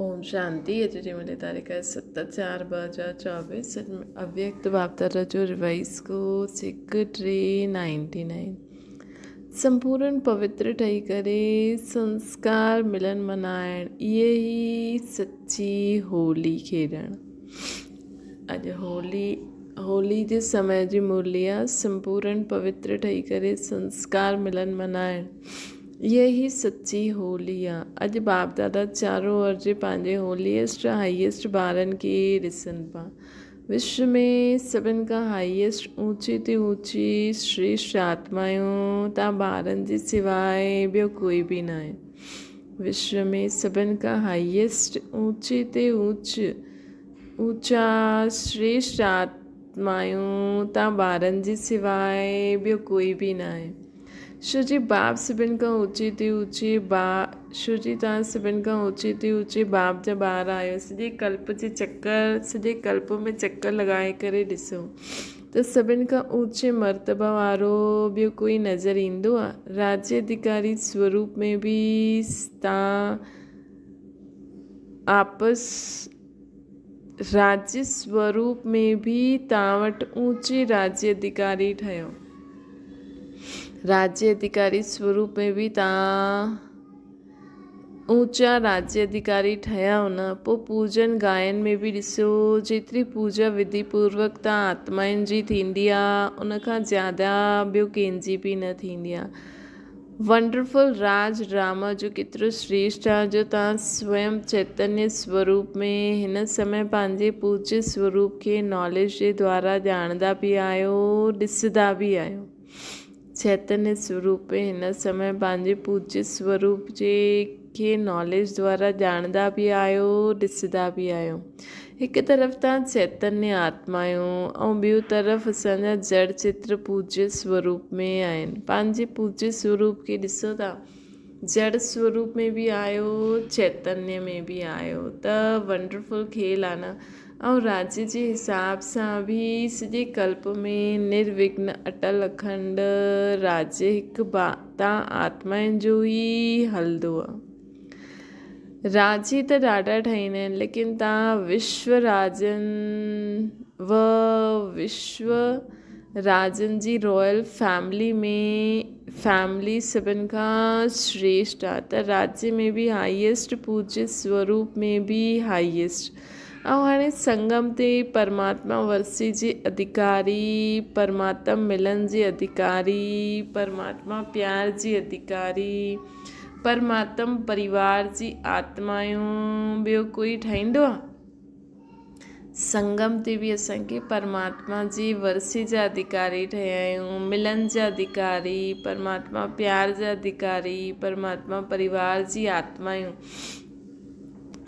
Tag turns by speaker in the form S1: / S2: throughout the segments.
S1: اوم شانتي اڄ جي ملي تاريخ آهي 7/4/2024 اويڪت باپدادا جو ريوائز ڪورس هڪ ٽي نائنٽي نائن سمپورن پوتر ٺهي ڪري سنسڪار ملن منائڻ اهي ئي سچي هولي کيڏڻ اڄ هولي هولي جي سمي جي مرلي آهي سمپورن پوتر ٺهي ڪري سنسڪار ملن منائڻ اها ئي سچي هولي آ. اڄ باپ دادا چارو اور جي پنهنجي هوليئسٽ هائيئسٽ ٻارن کي ڏسن پا. وشو ۾ سڀن کان هائيئسٽ اوچي تي اوچي شريشٽ آتمايون تان ٻارن جي سواء ٻيو ڪوئي به ناهي. وشو ۾ سڀن کان هائيئسٽ اوچي تي اوچ اوچا شريشٽ آتمايون تان ٻارن جي سواء ٻيو ڪوئي به ناهي. شو جي باپ سڀن کان اوچي تي اوچي با شو جي توهان سڀن کان اوچي تي اوچي باپ جا ٻار آهيو سڄي ڪلپ جي چڪر سڄي ڪلپ ۾ چڪر لڳائي ڪري ڏسو ته سڀن کان اوچي مرتبه وارو ٻيو ڪوئي نظر ايندو آ راجيه اڌڪاري سوروپ ۾ به تان آپس راجيه سوروپ ۾ به تان وٽ اوچي راجيه اڌڪاري ٺهيو. راجيه اڌڪاري سوروپ ۾ به تان اوچا راجيه اڌڪاري ٺهيا نه پوء پوڄن گائن ۾ به ڏسو جيتري پوڄا وڌي پوروڪ تان آتمائن جي ٿيندي آ ان کان زياده ٻيو ڪنهن جي به نه ٿيندي آ. ونڊرفل راج ڊراما جو ڪيترو شريشٽ آ جو توهان سويم چيتنيه سوروپ ۾ هن سمي پنهنجي پوجيه سوروپ کي ناليج جي دوارا ڄاڻندا به آهيو ڏسندا به آهيو. چيتنيه سوروپ ۾ هن سمي پنهنجي پوجيه سوروپ جي کي ناليج دوارا ڄاڻندا به آهيو ڏسندا به آهيو. هڪ طرف تان چيتنيه آتما آهيون ۽ ٻيو طرف اسان جا جڙ چتر پوجيه سوروپ ۾ آهن. پنهنجي پوجيه سوروپ کي ڏسو ٿا. جڙ سوروپ ۾ به آهيو، چيتنيه ۾ به آهيو ته ونڊرفل کيل آهي نه. ۽ راجيه جي حساب سان به سڄي ڪلپ ۾ نروگن اٽل اکنڊ راجيه هڪ تان آتمائن جو ئي هلندو آهي. راجي ته ڏاڍا ٺهيندا آهن ليڪن تان وشو راجن و وشو راجن جي رائل فيملي ۾ فيملي سڀن کان شريشٽ آهي ته راجي ۾ به هائيسٽ پوجيه سوروپ ۾ به هائيسٽ ۽ هاڻي سنگم تي پرماتما ورثي جي اڌڪاري پرماتم ملن جي اڌڪاري پرماتما پيار جي اڌڪاري پرماتم پريوار جي آتمايون ٻيو ڪوئي ٺاهيندو آ؟ سنگم تي به اسان کي پرماتما جي ورثي جا اڌڪاري ٺهيا آهيون، ملن جا اڌڪاري، پرماتما پيار جا اڌڪاري، پرماتما پريوار جي آتمايون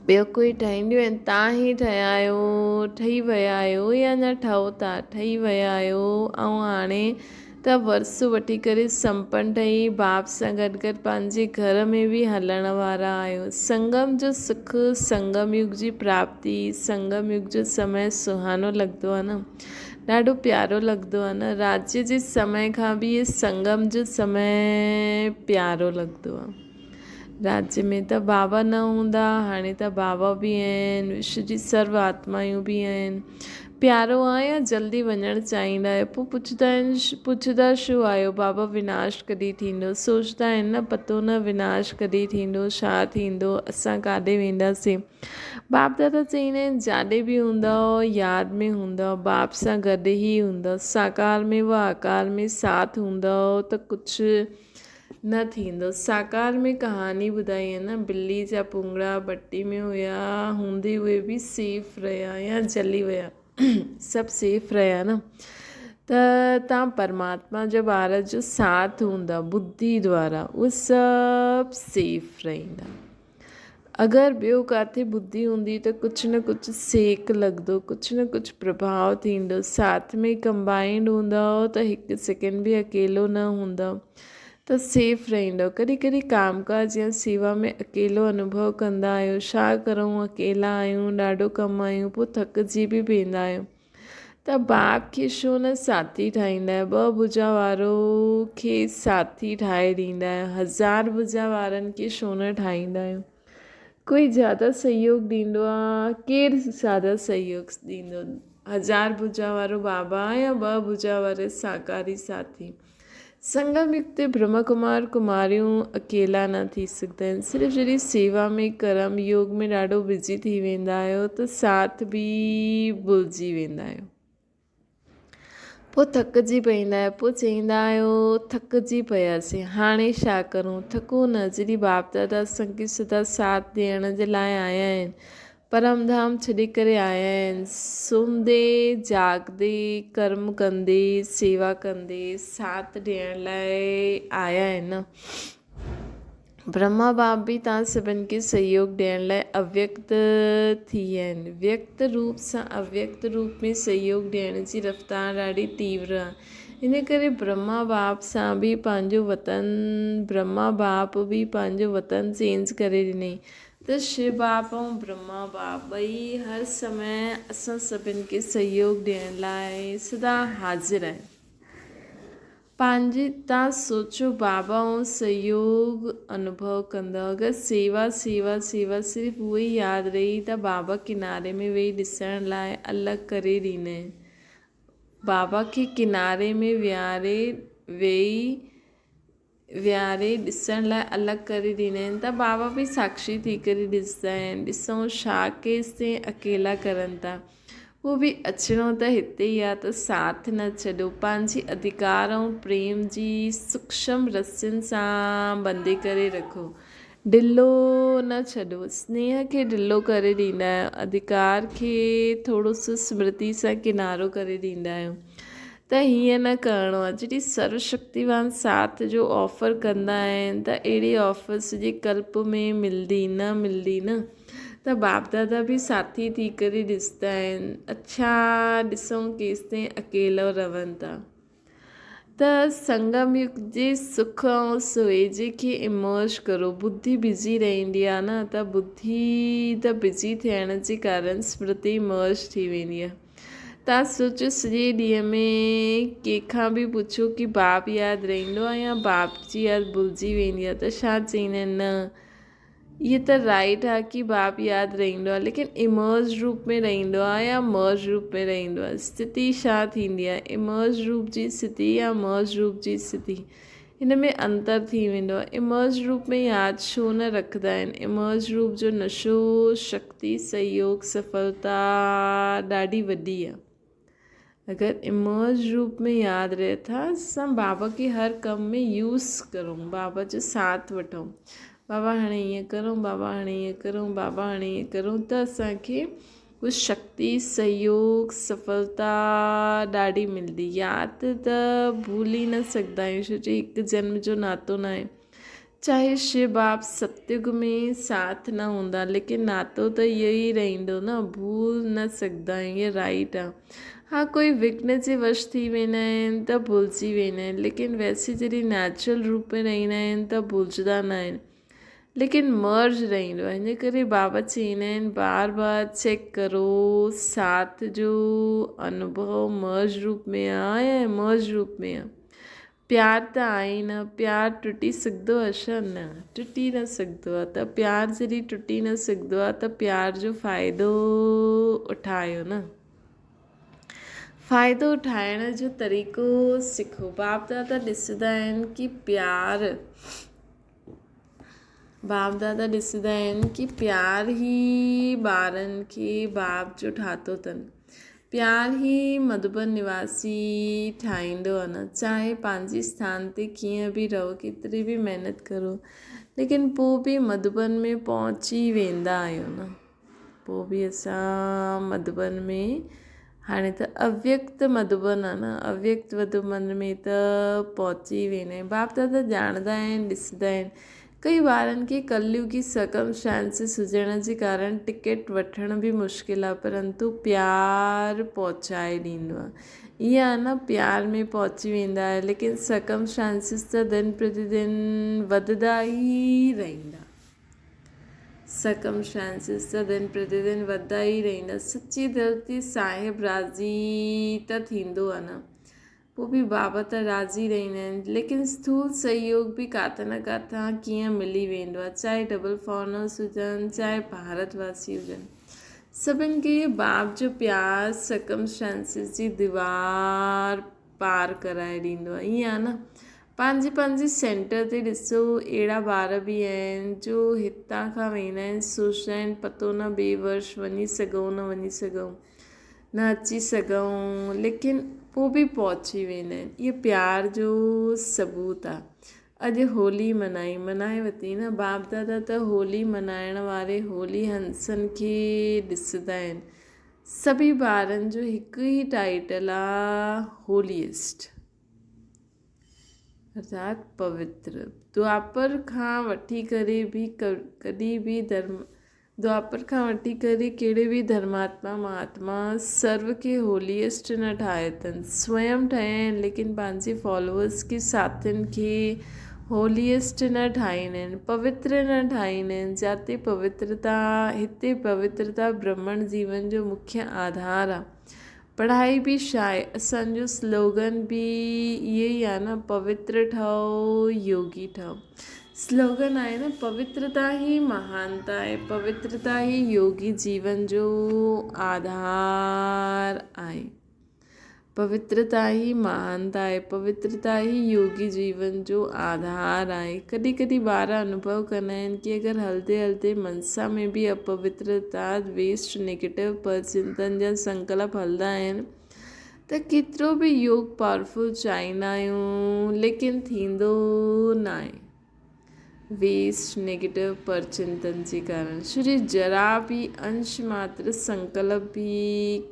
S1: ٻيو ڪوئي ٺاهينديون آهن؟ تان ئي ٺهيا آهيو، ٺهي ويا آهيو يا اڃا ٺهو ٿا؟ ٺهي ويا آهيو ۽ هاڻي ته ورثو وٺي ڪري سمپن ٺهي باپ سان گڏ گڏ پنهنجي گهر ۾ به هلڻ وارا آهيو. سنگم جو سک، سنگم يگ جي پراپتي، سنگم يگ جو سمي سهانو لڳندو آهي نه، ڏاڍو پيارو لڳندو آهي نه. راجيه جي سمي کان به هي سنگم جو سمي پيارو لڳندو آهي. راجيه ۾ ته بابا نه هوندا، هاڻي ته بابا به آهن، وشو جي سرو آتمايون به آهن. پيارو آهي يا جلدي وڃڻ چاهيندا آهيو؟ پوء پڇندا آهن، پڇندا ڇو آهيو بابا وناش ڪڏهن ٿيندو؟ سوچندا آهن نه پتو نه وناش ڪڏهن ٿيندو، ڇا ٿيندو، اسان ڪاڏي وينداسين؟ باپ دادا چئيندا آهن جاڏي به هوندؤ ياد ۾ هوندؤ، باپ سان گڏ ئي هوندؤ، ساڪار ۾ و آڪار ۾ ساٿ هوندؤ ته ڪجهه نه ٿيندو. ساڪار ۾ ڪهاڻي ٻڌائي آهي نه بلي جا پونگڙا بٽي ۾ هيا هوندي اهي به سيف رهيا يا جلي ويا سڀ سيف رهيا نه ته تان پرماتما جو ٻار جو ساٿ هوندا ٻڌي دوارا اهي سڀ سيف رهندا. اگر ٻيو ڪاٿي ٻڌي هوندي ته ڪجهه نه ڪجهه سيڪ لڳندو، ڪجهه نه ڪجهه پرڀاء ٿيندو. ساٿ ۾ ڪمبائنڊ هوندؤ ته هڪ سيڪنڊ به اڪيلو نه هوندؤ ته سيف رهندؤ. ڪڏهن ڪڏهن ڪام ڪاج يا سيوا ۾ اڪيلو انوڀو ڪندا آهيو، ڇا ڪرون اڪيلا آهيون، ڏاڍو ڪم آهيون، پوء ٿڪجي به ويندا آهيو. ته باپ کي ڇو نه ساٿي ٺاهيندا آهيو، ٻه ڀجا وارو کي ساٿي ٺاهي ڏيندا آهيو، هزار ڀجا وارن کي ڇو نه ٺاهيندا آهيو. ڪوئي زياده سهيوگ ڏيندو آ ڪير زياده سهيوگ ڏيندو هزار ڀجا وارو بابا يا ٻه ڀجا واري ساڪاري ساٿي سنگم يگ تي برهما ڪمار ڪماريون اڪيلا نه ٿي سگهندا آهن صرف جڏهن سيوا ۾ ڪرم يوگ ۾ ڏاڍو بزي ٿي ويندا آهيو ته ساٿ به ڀلجي ويندا آهيو. پوء ٿڪجي پئيندا آهيو، پوء چئيندا آهيو ٿڪجي پياسين، هاڻي ڇا ڪرون؟ ٿڪو نه، جڏهن باپ دادا اسان کي سدا ساٿ ڏيڻ جي لاء آيا آهن، پرم ڌام ڇڏي ڪري آيا آهن، سمهندي، جاڳندي، ڪرم ڪندي، سيوا ڪندي ساٿ ڏيڻ لاء آيا آهن نه. برهما باب به توهان سڀن کي سهيوگ ڏيڻ لاء اويڪت ٿي آهن. ويڪت روپ سان اويڪت روپ ۾ سهيوگ ڏيڻ جي رفتار ڏاڍي تيور آهي. ان ڪري برهما باب سان به پنهنجو وطن برهما باپ به پنهنجو وطن چينج ڪري ڏنائين ته شو باپ ۽ برهما باپ ٻئي هر سمي اسان سڀن کي سهيوگ ڏيڻ لاء سدا حاضر آهن. پنهنجي تان سوچو بابا ۽ سهيوگ انوڀو ڪندؤ اگر سيوا سيوا سيوا صرف اهو ئي ياد رهي ته بابا ڪناري ۾ ويهي ڏسڻ لاء الڳ ڪري ڏينئي بابا کي ڪناري ۾ ويهاري ويهي ويهاري ڏسڻ لاء الڳ ڪري ڏينئي ته بابا به ساکشي ٿي ڪري ڏسندا آهن ڏسون ڇا ڪيستائين اڪيلا ڪرن ٿا. هو به اچڻو ته هتي ئي آ ته ساٿ نه ڇڏو. پنهنجي اڌڪار ۽ پريم جي سوکشم رسين سان ٻنڌي ڪري رکو. ڍلو نه ڇڏو. سنيهه کي ڍلو ڪري ڏيندا آهيو. اڌڪار کي ٿورو سو سمرتي سان ڪنارو ڪري ڏيندا آهيو. ته هيئن نه ڪرڻو آ. جڏهن سرو شڪتيوان ساٿ جو آفر ڪندا آهن ته اهڙي آفر سڄي ڪلپ ۾ ملدي نه ملدي نه. ته باپ دادا به ساٿي ٿي ڪري ڏسندا آهن. اڇا ڏسون ڪيستائين اڪيلو رهن ٿا. ته سنگم يگ جي سک ۽ سويجي کي امرج ڪرو. ٻڌي بزي رهندي آهي نه ته ٻڌي ته بزي ٿيڻ جي ڪارڻ سمرتي امرج ٿي ويندي آهي. تان سوچيو سڄي ڏينهن ۾ ڪنهن کان به پڇو ڪي باپ ياد رهندو آهي يا باپ جي ياد ڀلجي ويندي آهي ته ڇا چئيندا آهن نه اهي ته رائيٽ آ ڪي باپ ياد رهندو آ ليڪن امرج روپ ۾ رهندو آ يا مرج روپ ۾ رهندو آ استٿي ڇا ٿيندي آ امرج روپ جي استٿي يا مرج روپ جي استٿي هن ۾ انتر ٿي ويندو آ امرج روپ ۾ ياد ڇو نه رکندا آهن امرج روپ جو نشو شڪتي سهيوگ سڦلتا ڏاڍي وڏي آ. اگر امرج روپ ۾ ياد رهي ٿا اسان بابا کي هر ڪم ۾ يوز ڪرون بابا جو ساٿ وٺون بابا هاڻي ائين ڪرون بابا هاڻي ائين ڪرون بابا هاڻي ائين ڪرون ته اسانکي اها شڪتي سهيوگ سڦلتا ڏاڍي ملندي ياد ته ڀولي نه سگهندا آهيون ڇو جو هڪ جنم جو ناتو نه آهي چاهي شو باپ ستيگ ۾ ساٿ نه هوندا ليڪن ناتو ته اهو ئي رهندو نه ڀول نه سگهندا آهيون اهي رائيٽ آ ها ڪوئي وگهن جي وش ٿي ويندا آهن ته ڀلجي ويندا آهن ليڪن ويسي جڏهن نيچرل روپ ۾ رهندا آهن ته ڀلجدا نه آهن ليڪن مرج رهندو آهي ان ڪري بابا چئيندا آهن بار بار چيڪ ڪرو ساٿ جو انوڀو مرج روپ ۾ آ يا امرج روپ ۾ آ پيار ته آهي نه، پيار ٽٽي سگهندو آ ڇا؟ نه، ٽٽي نه سگهندو آ ته پيار جڏهن ٽٽي نه سگهندو آ ته پيار جو فائدو اٺايو نه. فائدو اٺائڻ جو طريقو سکو. باپ دادا ڏسندا آهن ڪي پيار باپ دادا ڏسندا آهن ڪي پيار ئي ٻارن کي باپ جو ٺاهتو اٿن. پيار ئي مڌوبن نواسي ٺاهيندو آهي نه چاهي پنهنجي اسٿان تي ڪيئن به رهو ڪيتري به محنت ڪرو ليڪن پوء به مڌوبن ۾ پهچي ويندا آهيون نه. پوء به اسان مڌوبن ۾ هاڻي ته اويڪت مڌوبن آهي نه اويڪت مڌوبن ۾ ته پهچي ويندا آهيون باپ دادا ڄاڻندا آهن ڏسندا آهن ڪئي ٻارن کي ڪليوگي سرڪمسٽانسز هجڻ جي ڪارڻ ٽڪيٽ وٺڻ به مشڪل آهي پرنتو پيار پهچائي ڏيندو آهي ائين آهي نه پيار ۾ پهچي ويندا آهي ليڪن سرڪمسٽانسز ته دن پرتي دن وڌندا ئي رهندا. سرڪمسٽانسز ته دن پرتي دن وڌندا ئي رهندا. سچي دل تي صاحب راضي ته ٿيندو آ نه. پوء به بابا ته راضي رهندا آهن، ليڪن اسٿول سهيوگ به ڪاٿان نه ڪاٿان ڪيئن ملي ويندو آهي، چاهي ڊبل فارنرس هجن، چاهي ڀارت واسي هجن. سڀن کي باپ جو پيار سرڪمسٽانسز جي ديوار پار ڪرائي ڏيندو آهي. ائين آهي نه؟ پنهنجي پنهنجي سينٽر تي ڏسو اهڙا ٻار به آهن جو هتان کان ويندا آهن سوچندا آهن پتو نه ٻئي ورش وڃي سگهون نه وڃي سگهون نه اچي سگهون ليڪن پوء به پهچي ويندا آهن اهو پيار جو ثبوت آهي اڄ هولي منائي منائي وتي نه باپ دادا ته هولي منائڻ واري هولي هنسن کي ڏسندا آهن سڀئي ٻارن جو هڪ ئي ٽائيٽل آ هوليسٽ ارٿات پوتر. دوآپر کان وٺي ڪري به ڪڏهن به ڌرم دوآپر کان وٺي ڪري ڪهڙي به ڌرماتما مهاتما سرو کي هوليئسٽ نه ٺاهيو اٿن. سويم ٺهيا آهن ليڪن پنهنجي فالوورس کي ساٿين کي هوليئسٽ نه ٺاهيندا آهن پوتر نه ٺاهيندا آهن جاتي پوترتا هتي پوترتا برهمڻ جيون جو مکيه آڌار آهي. پڙهائي به ڇا آهي؟ اسان جو سلوگن به اهو ئي آهي نه پوتر ٺهو يوگي ٺهو. سلوگن آهي نه پوترتا ئي مهانتا آهي، پوترتا ئي يوگي جيون جو آڌار آهي. پوترتا ئي مهانتا آهي، پوترتا ئي يوگي جيون جو آڌار آهي. ڪڏهن ڪڏهن ٻار انوڀو ڪندا آهن ڪي اگر هلندي هلندي منسا ۾ به اپوترتا، ويسٽ، نيگيٽو پرچنتن جا سنڪلپ هلندا آهن ته ڪيترو به يوگ پاورفل چاهيندا آهيون ليڪن ٿيندو ناهي. ويسٽ، نيگيٽو پرچنتن جي ڪارڻ شري ذرا به انش ماتر سنڪلپ به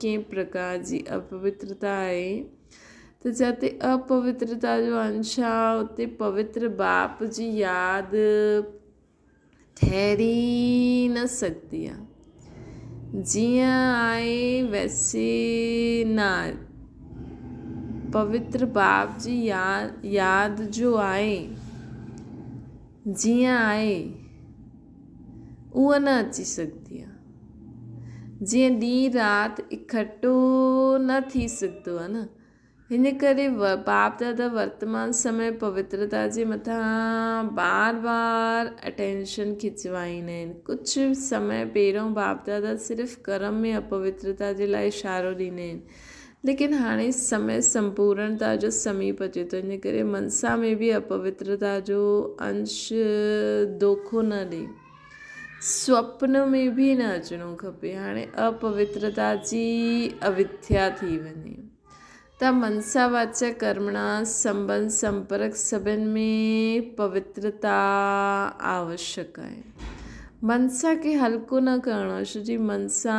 S1: ڪنهن پرڪار جي اپوترتا آهي ته جاتي اپوترتا جو انش آ اتي پوتر باپ جي ياد ٺهري نه سگهندي آ. جيئن آهي ويسي نه آهي. پوتر باپ جي ياد جو آهي جيئن آهي اها نه اچي سگهندي آهي. جيئن ڏينهن رات اڪٺو نه ٿي سگهندو آهي نه. هن ڪري باپ دادا ورتمان سمي پوترتا جي مٿان بار بار اٽينشن کچوائيندا آهن. ڪجهه سمي پهريون باپ دادا صرف ڪرم ۾ اپوترتا جي لاء اشارو ڏيندا آهن، ليڪن هاڻي سمي سمپورڻتا جو سميپ اچي ٿو، ان ڪري منسا ۾ به اپوترتا جو انش دوکو نه ڏئي. سوپن ۾ به نه اچڻو کپي. هاڻي اپوترتا جي اوٿيا ٿي وڃي ته منسا واچا ڪرمڻا سنٻنڌ سمپرڪ سڀن ۾ پوترتا آوشڪ آهي. منسا کي هلڪو نه ڪرڻو آهي ڇو جي منسا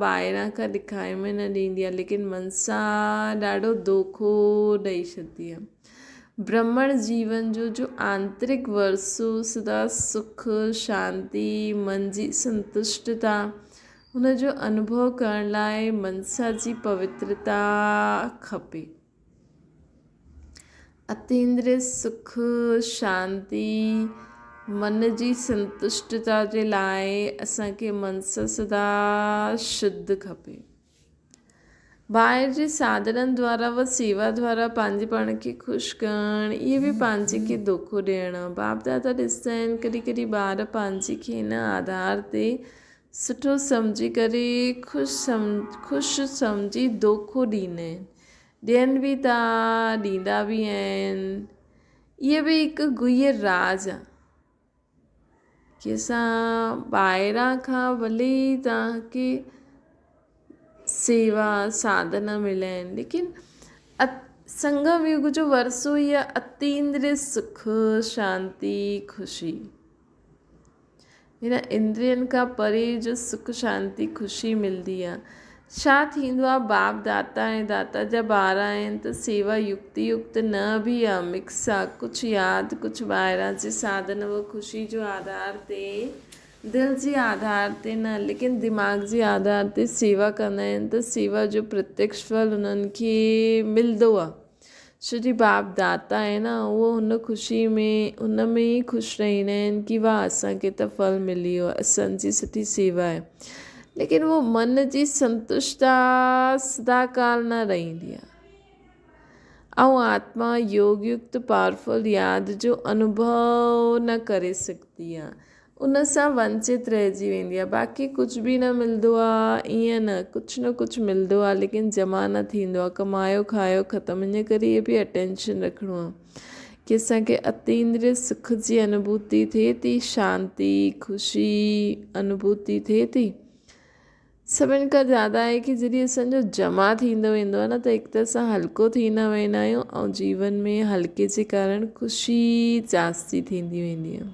S1: ٻاهران کان ڏکائي ۾ نه ڏيندي آهي ليڪن منسا ڏاڍو دوکو ڏئي ڇڏندي آهي. برهمڻ جيون جو جو آنترڪ ورثو سدا سک، شانتي، من جي سنتشٽتا، ان جو انوڀو ڪرڻ لاء منسا جي پوترتا کپي. اتيندريه سک، شانتي، من جي سنتشٽتا جي لاء اسان کي منسا سدا شڌ کپي. ٻاهر جي ساڌنن دوارا و سيوا دوارا پنهنجي پاڻ کي خوش ڪرڻ اهي به پنهنجي کي دوکو ڏيڻ آهي. باپ دادا ڏسندا آهن ڪڏهن ڪڏهن ٻار پنهنجي کي هن آڌار تي سٺو سمجهي ڪري خوش خوش سمجهي دوکو ڏيندا آهن. ڏين به ٿا ڏيندا به آهن. اهي به هڪ گهيء راز آهي. ڪي اسان ٻاهران کان ڀلي ئي توهان کي سيوا ساڌن مليا آهن ليڪن سنگم يگ جو ورثو ئي آهي اتيندريه سک شانتي خوشي هن اندرين کان پري جو سک شانتي خوشي ملندي آهي. ڇا ٿيندو آ باپ داتا ۽ داتا جا ٻار آهن ته سيوا يڪتي يڪت نه به آ مڪس آ ڪجھ ياد ڪجھ ٻاهران جي ساڌن و خوشي جو آڌار تي دل جي آڌار تي نه ليڪن دماغ جي آڌار تي سيوا ڪندا آهن ته سيوا جو پرتيڪش ڦل انهن کي ملدو آ ڇو جي باپ داتا آهي نه اهو هن خوشي ۾ ان ۾ ئي خوش رهندا آهن ڪي واهه اسان کي ته ڦل ملي ويو اسان جي سٺي سيوا آهي ليڪن اهو من جي سنتشٽا سدا ڪال نه رهندي آهي. ۽ آتما يوگ يڪت پاورفل ياد جو انوڀو نه ڪري سگهندي آ، ان سان ونچت رهجي ويندي آ، باقي ڪجهه به نه ملندو آ، ائين نه ڪجهه نه ڪجهه ملندو آ ليڪن جمع نه ٿيندو آ، ڪمايو کايو ختم، ان ڪري اهي به اٽينشن رکڻو آ ڪي اسان کي اتيندريه سک جي انوڀوتي ٿئي ٿي، شانتي، خوشي انوڀوتي ٿئي ٿي. سڀن کان زياده آهي ڪي جڏهن اسان جو جمع ٿيندو ويندو آهي نه ته هڪ ته اسان هلڪو ٿيندا ويندا آهيون ۽ جيون ۾ هلڪي جي ڪارڻ خوشي جاستي ٿيندي ويندي آهي.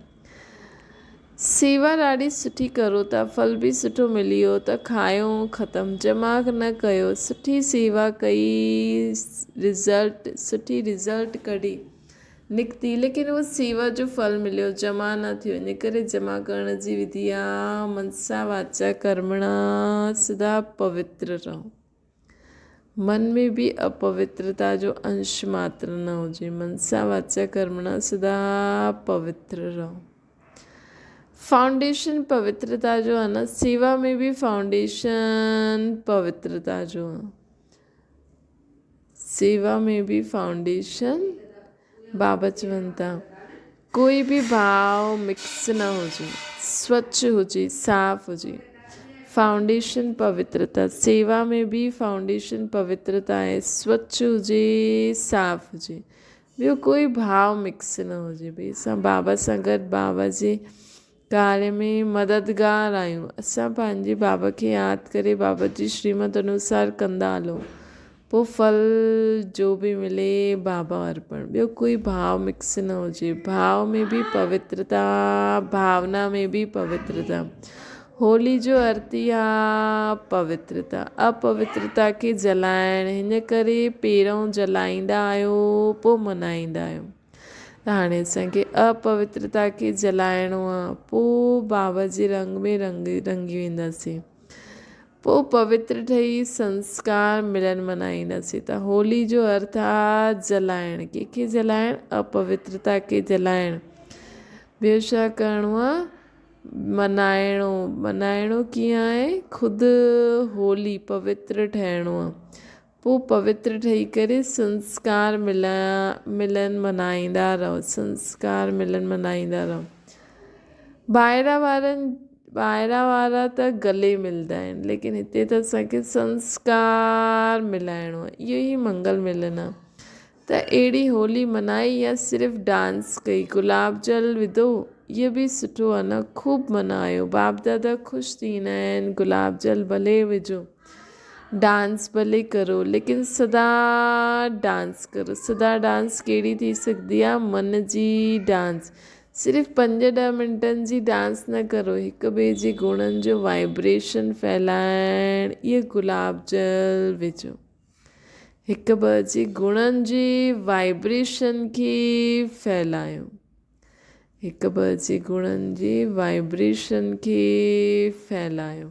S1: سيوا ڏاڍي سٺي ڪرو ٿا ڦل به سٺو ملي ويو ته کايو ختم جمع نه ڪيو سٺي سيوا ڪئي رزلٽ سٺي رزلٽ ڪڍي نڪتي ليڪن اهو سيوا جو ڦل مليو جمع نه ٿيو ان ڪري جمع ڪرڻ جي وڌي آ منسا واچا ڪرمڻا سدا پوتر رهو من ۾ به اپوترتا جو انش ماتر نه هجي منسا واچا ڪرمڻا سدا پوتر رهو فائونڊيشن پوترتا جو آ نه سيوا ۾ به فائونڊيشن پوترتا جو آ سيوا ۾ به فائونڊيشن بابت چون ٿا ڪوئي به ڀاء مڪس نه هجي سوڇ هجي صاف هجي فائونڊيشن پوترتا سيوا ۾ به فائونڊيشن پوترتا آهي سوڇ هجي صاف هجي ٻيو ڪوئي ڀاء مڪس نه هجي ڀئي اسان بابا سان گڏ بابا جي ڪاري ۾ مددگار آهيون. اسان پنهنجي بابا کي ياد ڪري بابا جي شريمت انوسار ڪندا هلون. پوء ڦل جو به ملي بابا ارپڻ. ٻيو ڪوئي ڀاء مڪس نه هجي. ڀاء ۾ به پوترتا، ڀاونا ۾ به پوترتا. هولي جو ارٿ ئي آ پوترتا. اپوترتا کي جلائڻ. هن ڪري پهريون جلائيندا آهيو پوء منائيندا آهيو. ته هاڻي اسان کي اپوترتا کي جلائڻو آ، پوء بابا جي رنگ ۾ رنگ رنگي وينداسين، پوء پوتر ٺهي سنسڪار ملن منائينداسين. ته هولي جو ارٿ آ جلائڻ، ڪنهن کي جلائڻ؟ اپوترتا کي جلائڻ. ٻيو ڇا ڪرڻو آ؟ منائڻو. منائڻو ڪيئن آهي؟ خود هولي پوتر ٺهڻو آ. پوء پوتر ٺهي ڪري سنسڪار ملن منائيندا رهو سنسڪار ملن منائيندا رهو. ٻاهران وارن ٻاهران وارا ته گلي ملدا آهن ليڪن هتي ته اسان کي سنسڪار ملائڻو آهي اهو ئي منگل ملن آهي ته اهڙي هولي منائي يا صرف ڊانس ڪئي گلاب جل وڌو اهو به سٺو آهي نه خوب منايو باپ دادا خوش ٿيندا آهن گلاب جل ڀلي وجهو ڊانس ڀلي ڪرو ليڪن سدا ڊانس ڪرو سدا ڊانس ڪهڙي ٿي سگهندي آهي من جي ڊانس صرف پنج ڏهه منٽن جي ڊانس نه ڪرو هڪ ٻئي جي گڻن جو وائبريشن ڦهلائڻ اهي گلاب جل وجهو هڪ ٻئي جي گڻن جي وائبريشن کي ڦهلايو هڪ ٻئي جي گڻن جي وائبريشن کي ڦهلايو.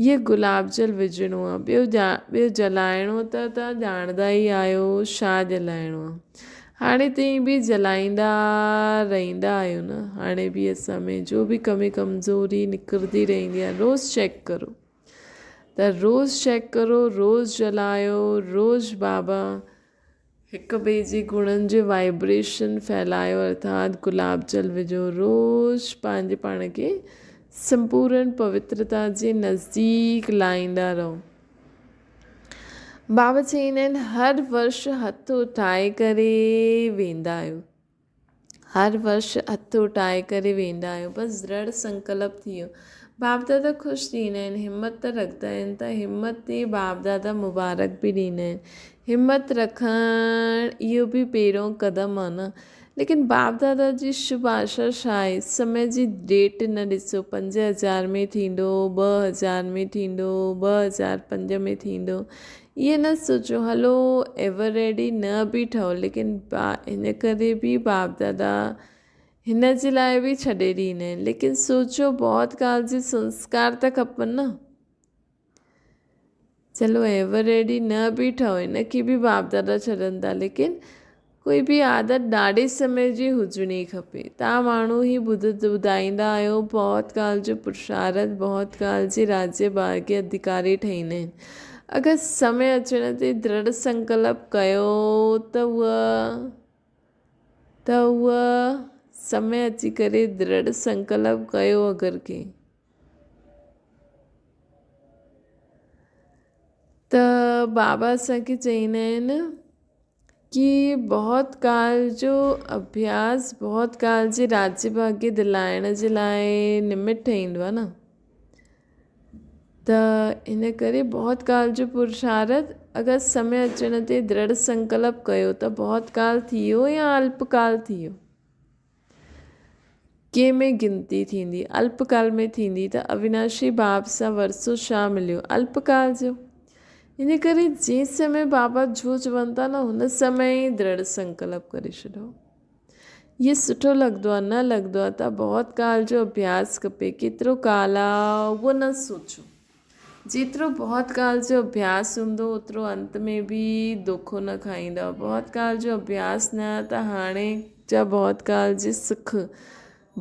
S1: هيء گلاب جل وجهڻو آ، ٻيو ٻيو جلائڻو ته توهان ڄاڻندا ئي آهيو ڇا جلائڻو آ. هاڻي تائين به جلائيندا رهندا آهيو نه. هاڻي به اسان ۾ جو به ڪمي ڪمزوري نڪرندي رهندي آ روز چيڪ ڪرو ته روز چيڪ ڪرو روز جلايو روز بابا هڪ ٻئي جي گڻن جي وائبريشن ڦهلايو ارٿات گلاب جل وجهو روز پنهنجي پاڻ کي سمپورن پوترتا جي نزديڪ لائيندا رهو. بابا چئيندا آهن هر ورش هٿ اٺائي ڪري ويندا آهيو. هر ورش هٿ اٽائي ڪري ويندا آهيون بس درڙ سنڪلپ ٿي ويو باپ دادا خوش ٿيندا آهن همت ته رکندا آهن ته همت تي باپ دادا مبارڪ به ڏيندا آهن همت رکڻ اهو به پهريون قدم آهي نه ليڪن باپ دادا جي شڀ آشا ڇا آهي سمي جي ڊيٽ نه ڏسو 5000 ۾ ٿيندو 2000 ۾ ٿيندو 2005 ۾ ٿيندو ائين نه سوچيو هلو ايور ريڊي نه به ٺهو ليڪن ان ڪري به باپ دادا هن جي لاء به ڇڏي ڏيندا آهن ليڪن سوچيو بهت ڪال جي سنسڪار ته کپن نه چلو ايور ريڊي نه به ٺهو هن کي به باپ دادا ڇڏن ٿا ليڪن ڪوئي به عادت ڏاڍي سمي جي هجڻي کپي. توهان ماڻهو هي ٻڌائيندا آهيو بهت ڪال جو پرشارٿ بهت ڪال جي راجيه ڀاگيه اڌڪاري ٺهيندا آهن. اگر سمي اچڻ تي درڙ سنڪلپ ڪيو ته اها ته اها سمي اچي ڪري درڙ سنڪلپ ڪيو اگر ڪنهن ته بابا اسان کي چئيندا آهن ڪي بهت ڪال جو اڀياس بهت ڪال جي راجيه ڀاگيه دلائڻ جي لاء نمت ٺهيندو آهي نه ته ان ڪري بهت ڪال جو پرشارٿ اگر سمي اچڻ تي درڙ سنڪلپ ڪيو ته بهت ڪال ٿي ويو يا الپ ڪال ٿي ويو ڪنهن ۾ گنتي ٿيندي؟ الپ ڪال ۾ ٿيندي ته اويناشي باب سان ورثو ڇا مليو؟ الپ ڪال جو. ان ڪري جنهن سمي بابا جو چون ٿا نه هن سمي ئي درڙ سنڪلپ ڪري ڇڏو. هي سٺو لڳندو آهي نه لڳندو آهي ته بهت ڪال جو اڀياس کپي ڪيترو ڪال آهي اهو نه سوچو. جيترو بهت ڪال جو اڀياس هوندو اوترو انت ۾ به دوکو نه کائيندا. بهت ڪال جو اڀياس نه ته هاڻي جا بهت ڪال جي سک،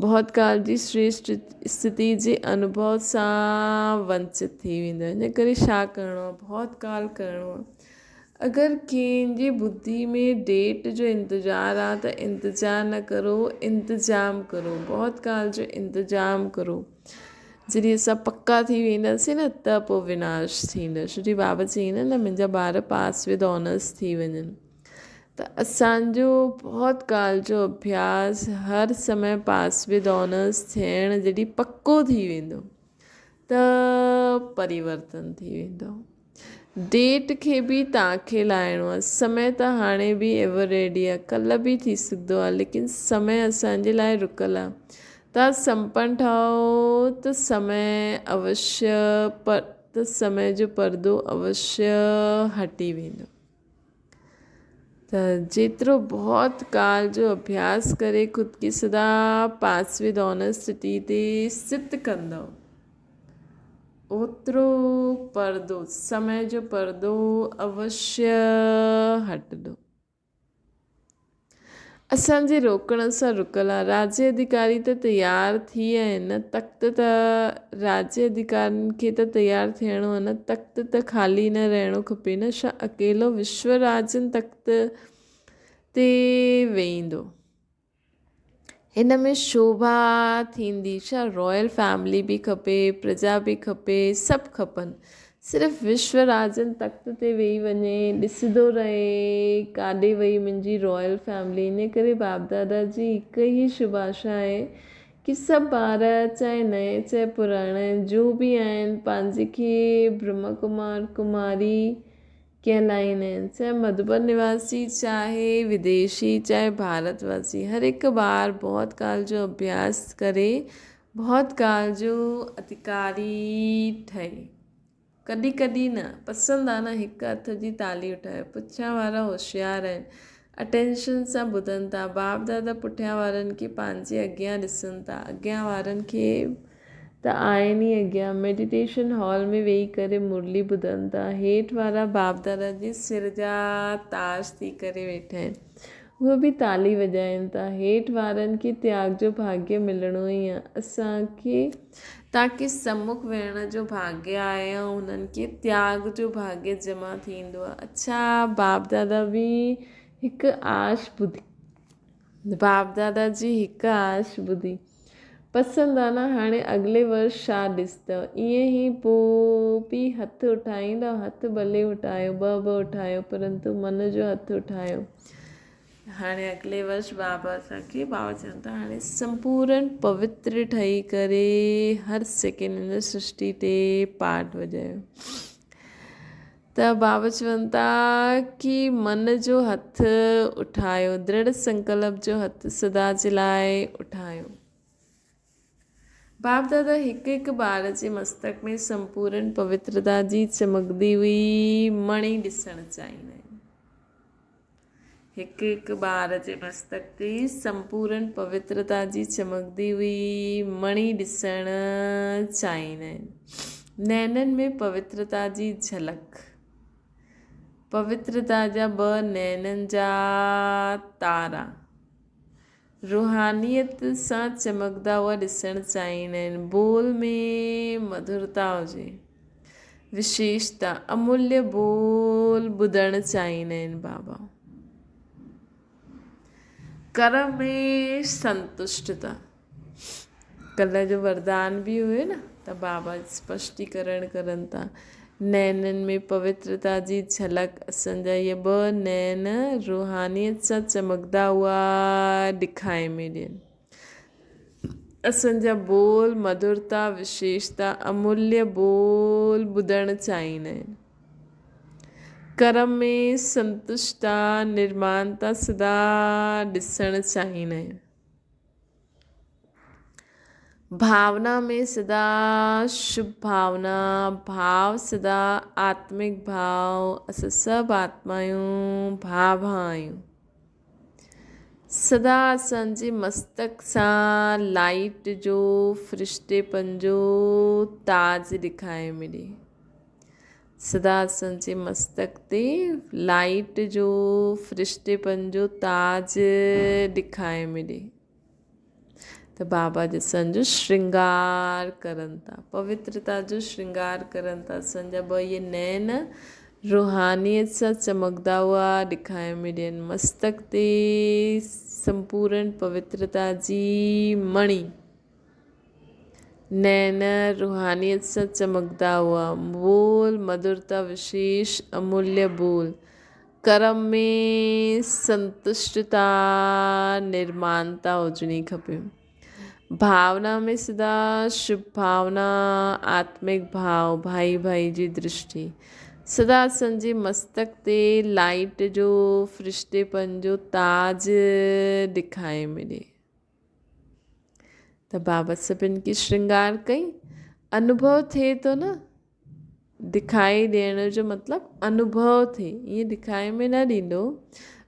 S1: بهت ڪال جي شريشٽ اسٿتي جي انوڀو سان ونچت ٿي ويندا. ان ڪري ڇا ڪرڻو آهي؟ بهت ڪال ڪرڻو آهي. اگر ڪنهن جي ٻڌي ۾ ڊيٽ جو انتظار آهي ته انتظار نه ڪرو، انتظام ڪرو. بهت ڪال جو انتظام ڪرو. جڏهن اسان پڪا ٿي وينداسين نه ته پوء وناش ٿيندو ڇو جي بابا چئي نه منهنجا ٻار پاس ود آنرس ٿي وڃن ته اسانجو بهت ڪال جو اڀياس هر سمي پاس ود آنرس ٿيڻ جڏهن پڪو ٿي ويندو ته پريورتن ٿي ويندو ڊيٽ کي به توهان کي لاهڻو آهي. سمي ته هاڻي به ايور ريڊي آهي. ڪلهه به ٿي سگهندو آهي ليڪن سمي اسان جي لاء رڪل آهي. توهان سمپن ٺاهو ته سمي اوشيه ته سمي جو پردو اوشيه هٽي ويندو. ته جيترو بهت ڪال جو اڀياس ڪري خود کي سدا پاس ود آنيسٽي تي اسٿت ڪندؤ. اوترو پردو، سمي جو پردو اوشيه هٽندو. اسان جي روڪڻ سان رڪل آ. راجيه اڌيڪاري ته تيار ٿي ويا آهن نه، تخت ته راجيه اڌيڪارين کي ته تيار ٿيڻو آ نه، تخت ته خالي نه رهڻو کپي نه، ڇا اڪيلو وشو راجن تخت تي ويهندو؟ هن ۾ شوڀا ٿيندي ڇا رائل فيملي به کپي پرجا به کپي سڀ کپن صرف وشو راجن تخت تي ويهي وڃي ڏسندو رهي ڪاڏي وئي منهنجي رائل فيملي ان ڪري باپ دادا جي هڪ ئي شڀاشا آهي ڪي سڀ ٻار چاهي نئين چاهي پراڻي جو به آهن پنهنجي کي برهما ڪمار ڪماري ڪهلائيندا آهن، چاهي مڌوبن نواسي، چاهي وديشي، چاهي ڀارت واسي، هر هڪ ٻار بهت ڪال جو اڀياس ڪري بهت ڪال جو اڌڪاري ٺهي. ڪڏهن ڪڏهن نه پسند آ نه هڪ هٿ جي تالي اٺايو. پڇيان وارا هوشيار آهن. اٽينشن سان ٻڌن ٿا. باپ دادا پٺيان وارن کي پنهنجي اڳيان ڏسن ٿا. اڳيان وارن کي ته آهن ئي اڳيان. ميڊيٽيشن هال ۾ ويهي ڪري مرلي ٻڌن ٿا. هيٺ وارا باپ دادا جي سر جا تاج ٿي ڪري ويٺا آهن. اهي به تالي وڄائين ٿا. هيٺ وارن کي تياڳ جو ڀاڳيه ملڻو ئي آهي. اسان کي تاڪه سمک ويهڻ جو ڀاڳيه آهي ۽ انهن کي تياڳ جو ڀاڳيه جمع ٿيندو آهي. اڇا باپ دادا به هڪ آش ٻڌي. باپ دادا جي هڪ آش ٻڌي. پسند آ نه هاڻي اڳلي ورش ڇا ڏسندؤ. ائين ئي پوء به هٿ اٺائيندؤ. هٿ ڀلي اٺايو، ٻه ٻه اٺايو پرنتو من جو هٿ اٺايو. هاڻي اڳلي ورش بابا اسان کي بابا چون ٿا هاڻي سمپورن پوتر ٺهي ڪري هر سيڪنڊ هن سرشٽي تي پاٺ وڄايو. ته بابا چون ٿا ڪي من جو هٿ اٺايو، درڙ سنڪلپ جو هٿ سدا جي لاء اٺايو. باپ دادا هڪ هڪ ٻار جي مستڪ ۾ سمپورن پوترتا جي چمڪندي هئي مڻي ڏسڻ چاهيندا آهن. هڪ هڪ ٻار جي مستڪ تي سمپورن پوترتا جي چمڪندي هئي مڻي ڏسڻ چاهيندا آهن. نينن ۾ پوترتا جي جهلڪ. پوترتا جا ٻه نينن جا تارا روحانيت سان چمڪندا هئا ڏسڻ چاهيندا آهن. ٻول ۾ مڌرتا هجي. وشيشتا، اموليه ٻول ٻڌڻ چاهيندا آهن بابا. ڪرم ۾ سنتشٽتا. ڪلهه جو وردان به هيو نه ته بابا اسپشٽيڪرڻ ڪرن ٿا. نينن ۾ پوترتا جي جهلڪ، اسان جا اهي ٻه نين روحانيت سان چمڪندا هئا ڏکائي ۾ ڏين. اسان جا ٻول مڌرتا، وشيشتا، اموليه ٻول ٻڌڻ چاهيندا آهن. ڪرم ۾ سنتشٽتا، نرمانتا سدا ڏسڻ چاهيندا آهن. ڀاونا ۾ سدا شڀ ڀاونا، ڀاو سدا آتمڪ ڀاو، اسان سڀ آتمايون ڀاء ڀاء آهيون. سدا اسان جي مستڪ سان لائيٽ جو فرشتيپن جو تاج ڏکائي ملي. سدا اسان جي مستڪ تي لائيٽ جو فرشتيپن جو تاج ڏکائي ملي. ته بابا جي اسان جو شرنگار ڪرن ٿا، پوترتا جو شرنگار ڪرن ٿا. اسان جا ٻه اهي نين روحانيت سان چمڪندا هئا ڏکائي ۾ ڏين. مستڪ تي سمپورن پوترتا جي مڻي. نين روحانيت سان چمڪندا هئا. ٻول مڌرتا وشيش اموليه ٻول. ڪرم ۾ سنتشٽتا نرمانتا هجڻي کپي. ڀاونا ۾ سدا شڀ ڀاونا، آتمڪ ڀاو، ڀائي ڀائي جي درشٽي. سدا اسان جي مستڪ تي لائيٽ جو فرشتيپن جو تاج ڏکائي ملي. ته بابا سڀن کي شرنگار ڪئي. انوڀو ٿئي ٿو نه. دکائي ڏيڻ جو مطلب انوڀو ٿئي. ائين دکائي ۾ نه ڏيندو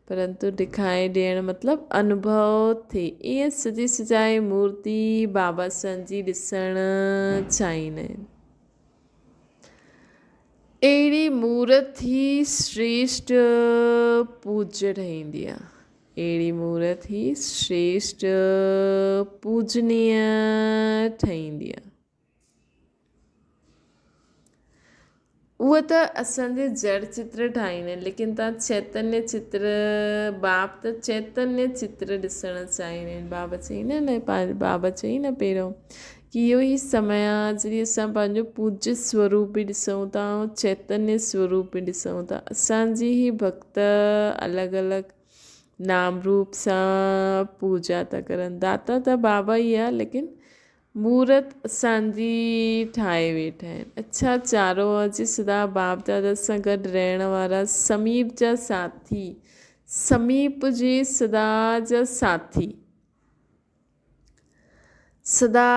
S1: پرنتو دکائي ڏيڻ مطلب انوڀو ٿئي. ائين سجي سجائي مورتي بابا سان جي ڏسڻ چاهيندا آهن. اهڙي مورت ئي شريشٽ پوڄ ٺهندي آهي. اهڙي مورت ئي شريشٽ پوڄنيه ٺهندي آهي. اهو ته اسان جي جڙ چتر ٺاهيندا آهن ليڪن توهان چيتنيه چتر باپ ته چيتنيه چتر ڏسڻ چاهيندا آهن. بابا چئي نه نه بابا چئي نه پهريون ڪي اهو ئي سمي آهي جڏهن اسان پنهنجو پوڄيه سوروپ به ڏسون ٿا ۽ چيتنيه سوروپ به ڏسون ٿا. اسان جي هي ڀڳت الڳ الڳ نام روپ سان پوڄا ٿا ڪرن. داتا ته بابا ئي آهي ليڪن مورت اسان جي ٺاهي ويٺا آهن. اڇا چارو اڄ سدا باپ دادا سان گڏ رهڻ وارا سميپ جا ساٿي، سميپ جي سدا جا ساٿي، سدا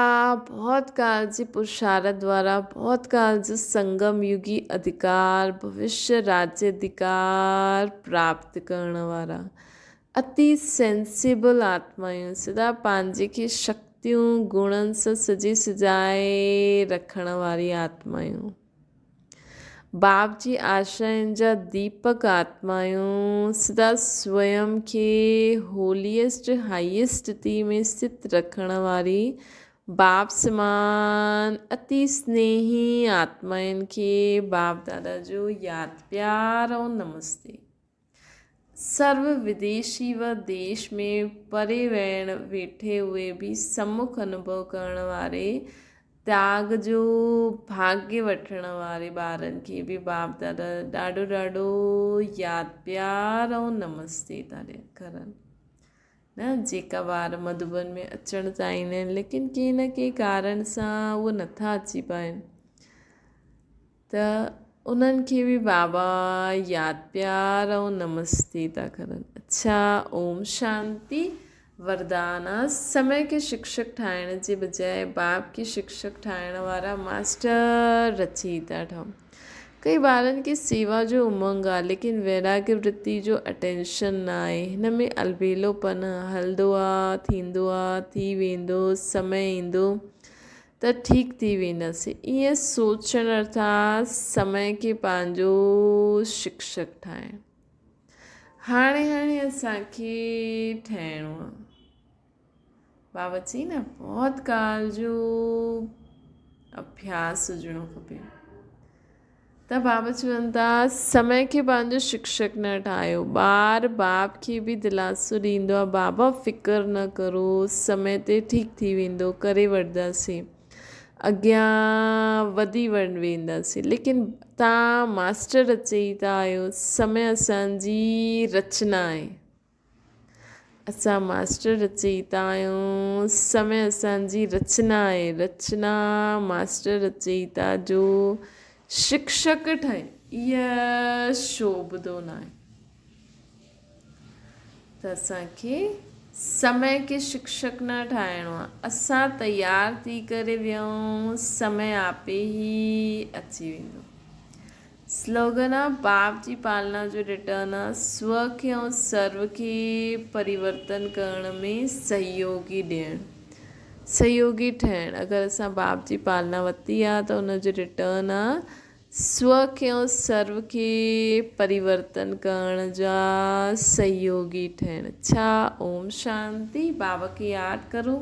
S1: بهت ڪال جي پرشارت وارا، بهت ڪال جو سنگم يگي اڌڪار، ڀوشيه راجيه اڌڪار پراپت ڪرڻ وارا، اتي سينسيبل آتمايون، سدا پنهنجي کي شڪتيون، گڻن سان سجي سجائي رکڻ واري آتمايون. باپ جي آشائن جا ديپڪ آتمايون، سدا سويم کي هوليئسٽ هائيسٽ ستي ۾ اسٿت رکڻ واري باپ سمان اتي سنيهي آتمائن کي باپ دادا جو ياد پيار ۽ نمستي. سرو وديشي و ديش ۾ پري ويهڻ ويٺي هئي به سمک انوڀو ڪرڻ واري تياڳ جو ڀاڳيه وٺڻ واري ٻارن کي به باپ دادا ڏاڍو ڏاڍو ياد پيار ۽ نمستي ٿا ڪرن نه جيڪا ٻار مڌوبن ۾ اچڻ چاهيندا آهن ليڪن ڪنهن نه ڪنهن ڪارڻ سان اهي نٿا اچي پائن ته انهن کي به بابا ياد پيار ۽ نمستي ٿا ڪرن. اڇا اوم شانتي. وردان آ سمي کي شڪشڪ ٺاهڻ جي بجاء باپ کي شڪشڪ ٺاهڻ وارا ماسٽر رچيتا ٺهو. ڪئي ٻارن کي سيوا جو امنگ آ ليڪن ويراڳ ورتي جو اٽينشن نه آهي. هن ۾ البيلو پن هلندو آ ٿيندو آ ٿي ويندو سمي ايندو ته ٺيڪ ٿي وينداسين. ائين سوچڻ ارٿات سمي کي پنهنجو شڪشڪ ٺاهڻ. هاڻي هاڻي اسان کي ٺهڻو آ. بابا چئي نه بهت ڪال جو اڀياس هجڻو کپي. ته بابا چون ٿا سمي کي پنهنجو شڪشڪ نه ٺاهيو. ٻار باپ کي به دلاسو ڏيندو آهي بابا فڪر نه ڪرو سمي تي ٺيڪ ٿي ويندو ڪري وٺنداسين اڳيان وڌي وينداسين ليڪن تان ماسٽر رچئيتا آهيو سمي اسان جي رچنا آهي. اسان ماسٽر رچئيتا آهيون، سمي اسان جي رچنا آهي، رچنا ماسٽر رچئيتا جو شڪشڪ ٺهي، اها شوڀندو ناهي ته اسان کي سمي کي شڪشڪ نه ٺاهڻو آهي، اسان تيار ٿي ڪري ويهون، سمي آپي ئي اچي ويندو. سلوگن آ باپ جي پالنا جو ريٽرن آ سو کي ۽ سرو کي پريورتن ڪرڻ ۾ سهيوگي ڏيڻ سهيوگي ٺهڻ اگر اسان باپ جي پالنا ورتي آ ته ان جو ريٽرن آ سو کي ۽ سرو کي پريورتن ڪرڻ جا سهيوگي ٺهڻ ڇا اوم شانتي بابا کي ياد ڪرو.